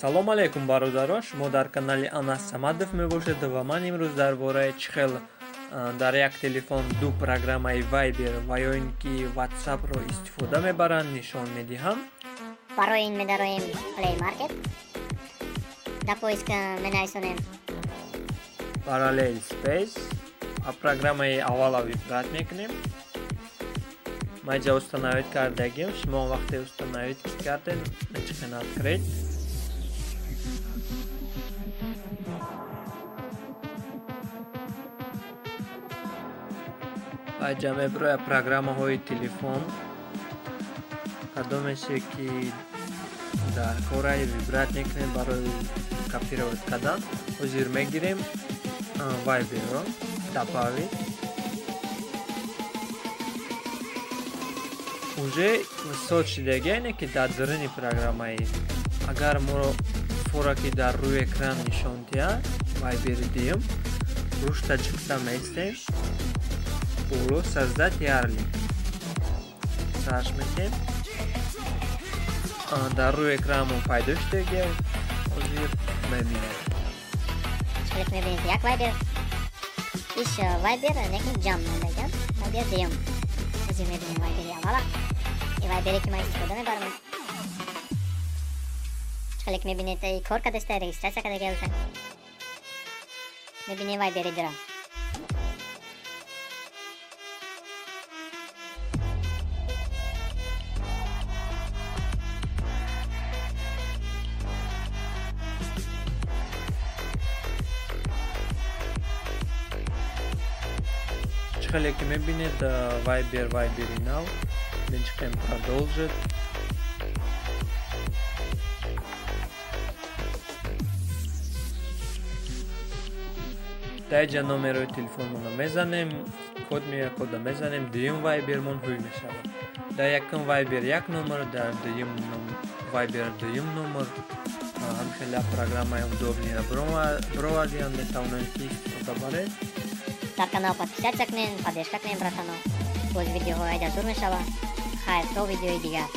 Салом алейкум, бародарон! Шумо дар канали Анас Самадов мебошед ва ман имрӯз дар бораи чӣ хел дар як телефон ду программаи Viber ва ё ин ки WhatsApp-ро истифода мебаранд, нишон медиҳам. Барои ин медароем Play Market. Дар поиск менависонем Parallel Space ва программаи аввала выбрать мекунем. Ма инҷа установить кардагим, шумо вақте установить кардем, мечиқен открыть. Ва инҷа мебирояд программаҳои телефон, кадомеше ки дар кораи, выбрать мекунем барои копировать кардан. Ҳозир мегирем Viber-ро, добавить. Уже соз шидаги, яъне ки дар даруни программаи. Агар моро фора ки дар рӯи экран нишон диҳад, Viber-и дуюм, рушта чиқта меистем, боло создать ярлик сарш метем, дар рӯи экранамон пайдо шудаги, ҳозир мебинем. Чӣ мебинед, як Viber, иш Viber лекин ҷамъ мондагиам, Viber дуюм. Ҳозир мебинем Viber-и аввала, и Viber-е ки ман истифода мебарам. Чӣ мебинед, кор кадаста, регистрация кардагиам. Мебинем Viber-и дура. Чӣ хеле ки мебинед, Viber, Viber-и нав. Мечиқем продолжить. Дар инҷа номерои телефонмонро мезанем, код меояд, кода мезанем, дуюм Viber-мон ҳуй мешавад. Дар якум Viber як номер, дар дуюм Viber дуюм номер. Ҳам хеле программаи удобный ро бировардиам, метавонед ки истифода баред. Дар канал подписаться кунед, поддержка кунед, братано. Боз видеоҳо айда зур мешавад. Хайр, то видеои дигар.